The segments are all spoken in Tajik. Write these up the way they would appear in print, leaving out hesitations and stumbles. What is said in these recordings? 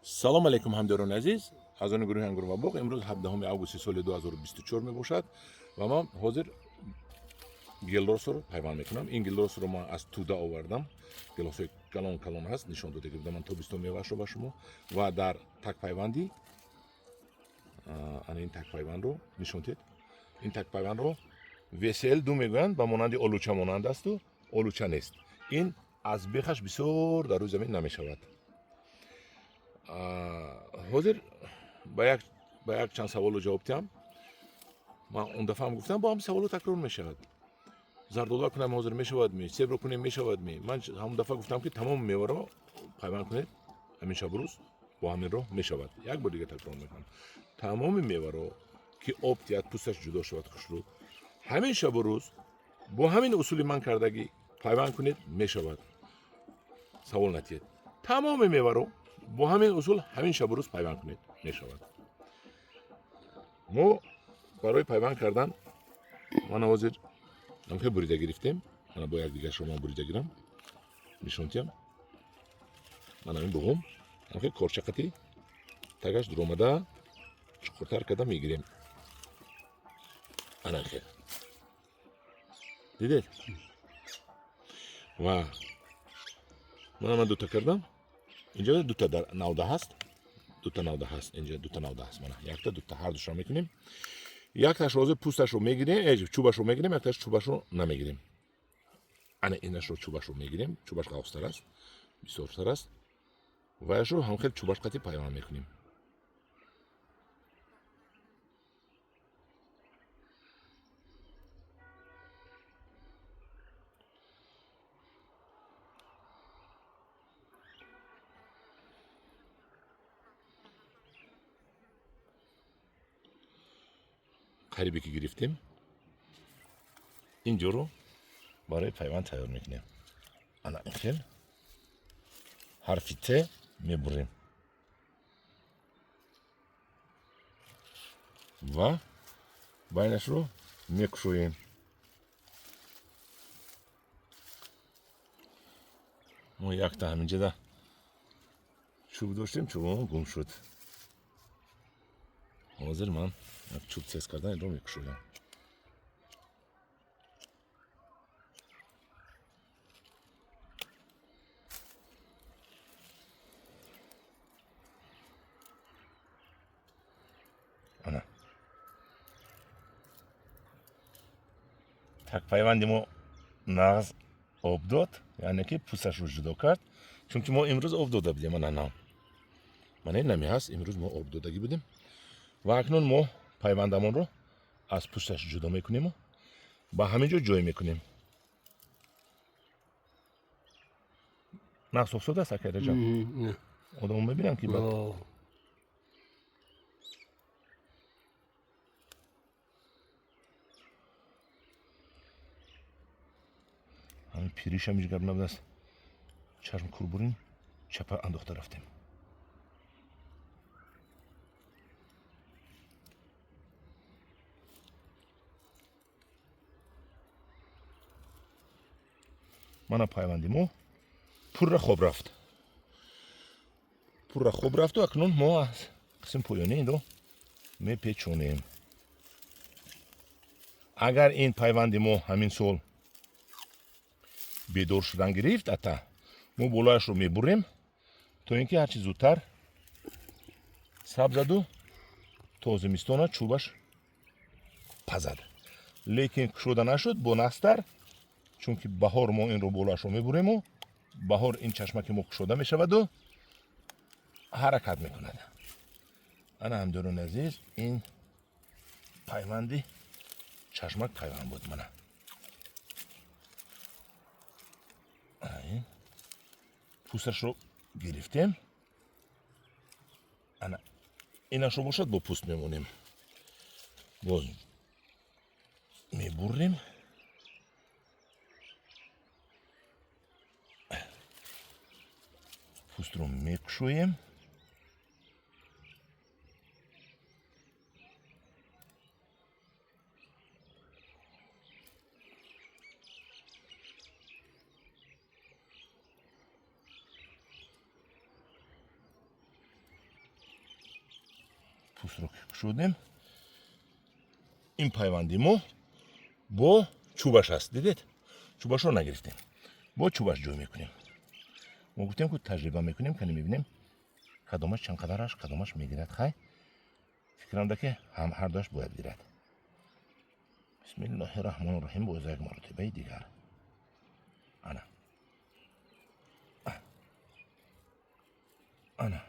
Салом алейкум, ҳамдиёрони азиз, аз они гурӯҳи Ангур ва боғ. Имрӯз 17 августи соли 2024 мебошад ва ман ҳозир гелосро пайванд мекунам. Ин гелосро ман аз Туда овардам. Гелосҳои калон калон ҳаст, нишон дода будам ман тобистон меваашро ба шумо. Ва дар такпайванди ана ин такпайвандро нишон диҳед. Ин такпайвандро весел ду мегӯянд, ба монанди олуча монанд асту олуча нест. Ин аз бехаш бисёр дар рӯи замин намешавад. Ҳозир ба як чанд саволу ҷавоб диҳам. Ман он дафъаам гуфтам, бо ҳам саволу такрор мешавад. Зардола кунам ҳозир мешавад ми, себро кунем мешавад ми? Ман ҳамон дафъа гуфтам, ки тамоми меваро пайванд кунед, ҳамин шабу рӯз бо ҳамин роҳ мешавад. Як бор дига такрор мекунам, тамоми меваро ки об диҳад, пӯсташ ҷудо шавад хушрӯ, ҳамин шабу рӯз бо ҳамин усули ман кардагӣ пайванд кунед, мешавад. Савол натиҳед. Тамоми меваро бо ҳамин усул ҳамин шабу рӯз пайванд кунед, мешавад. Мо барои пайванд кардан мана ҳозир намхе бурида гирифтем. Мана бо якдигаршо ман бурида гирам, нишон диҳам. Мана ин буғум намхе корчақати тагаш дуромада чуқуртар карда мегирем. Ана хел дидед. Ва мана ман дута кардам. Инҷа дута навда ҳаст, дута навда ҳаст, инҷа дута навда ҳаст. Мана якта, дута, ҳар душро мекунем. Якташро ҳозир пӯсташро мегирем, чӯбашро мегирем, якташ чӯбашро намегирем. Ана инашро чӯбашро мегирем, чӯбаш ғафзтар аст, бисёртар аст. Ваяшро ҳамхел чӯбаш қати пайванд мекунем. Қарибе ки гирифтем, ин ҷоро барои пайванд тайёр мекунем. Ана ин хел ҳарфи Т мебурем ва байнашро мекушоем. Мо якта ҳаминҷода чӯб доштем, чӯбамон гум шуд. Ҳозир ман як чӯб тез кардан инро мекушоям. Ана такпайванди мо нағз об дод, яъне ки пӯсташро ҷудо кард, чунки мо имрӯз об дода будем. Ана нам, мана ин нами ҳаст, имрӯз мо об додагӣ будем. Ва акнун мо пайвандамонро аз пушташ ҷудо мекунему ба ҳамин ҷо ҷой мекунем. Нағз софсод аст, акай Раҷаб? Одамо мебинанд, ки ҳамин пиришам ҳеҷ гап набудааст. Чашм кур бурин, чапа андохта рафтем. Мана пайванди мо пурра хоб рафт, пурра хоб рафту акнун мо аз қисми поёнӣ инро мепечонем. Агар ин пайванди мо ҳамин сол бедор шудан гирифт, ата мо болояшро мебурем, то ин ки ҳарчи зудтар сабзаду то зимистона чӯбаш пазад. Лекин кушода нашуд бо настар, чунки баҳор мо инро болоашро мебурему баҳор ин чашмаки мо кушода мешаваду ҳаракат мекунад. Ана ҳамдорони азиз, ин пайванди чашмак пайванд буд. Мана ин пӯсташро гирифтем. Ана инашро бошад бо пӯст мемонем, боз мебурем. Пӯстро мекушоем. Пӯстро кушодем, ин пайванди мо бо чӯбаш аст. Дидед, чӯбашро нагирифтем, бо чӯбаш ҷой мекунем. Мо гуфтем, ку таҷриба мекунем, кани мебинем, кадомаш чанд қадараш, кадомаш мегирад. Хай, фикрам да, ки ҳам ҳардуаш бояд гирад. Бисмиллоҳи раҳмони раҳим. Боз як маротибаи дигар. Ана, ана,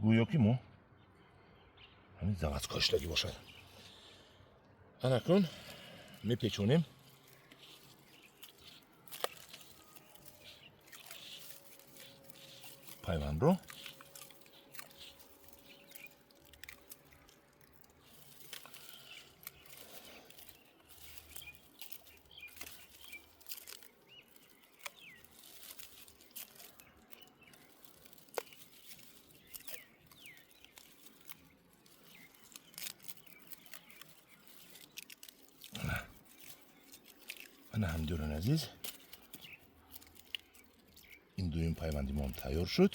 гӯё ки мо ҳамин заводской шудагӣ бошад. Анакун мепечонем. Пайвандро ана. Ҳамдиёрони азиз, ин дуюм пайванди моам тайёр шуд.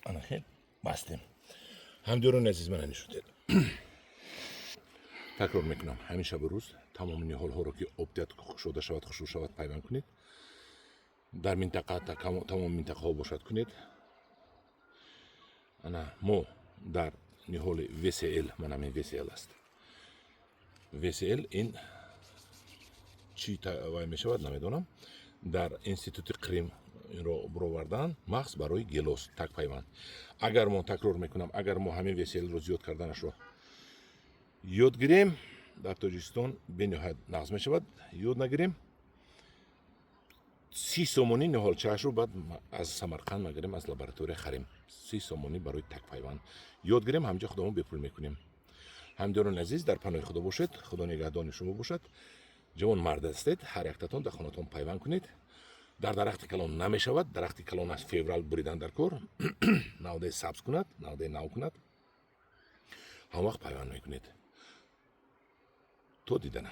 Ана хел бастем. Ҳамдиёрони азиз, мана нишон. Такрор мекунам, ҳамин шабу рӯз тамоми ниҳолҳоро, ки об диҳад, кушода шавад, хушрӯ шавад, пайванд кунед. Дар минтақа, тамоми минтақаҳо бошад, кунед. Ана мо дар ниҳоли ВСЛ, мана ҳамин ВСЛ аст. ВСЛ ин чӣ вай мешавад, намедонам. Дар институти Қрим инро буровардан, махз барои гелос, так пайванд. Агар мо, такрор мекунам, агар мо ҳамин ВСЛро зиёд карданашро ёд гирем, дар Тоҷикистон бениҳоят нағз мешавад. Ёд нагирем, 30 сомонӣ ниҳолчаашро баъд аз Самарқанд мегирем, аз лаборатория харем, 30 сомонӣ барои такпайванд. Ёд гирем, ҳамҷа худомон бепул мекунем. Ҳамдиёрони азиз, дар паноҳи Худо бошед, Худо нигаҳдони шумо бошад. Ҷавон мард ҳастед, ҳар яктатон дар хонатон пайванд кунед. Дар дарахти калон намешавад. Дарахти калон аз феврал буридан дар кор, навдаи сабз кунад, навдаи нав кунад, ҳам вақт пайванд мекунед. То дидана.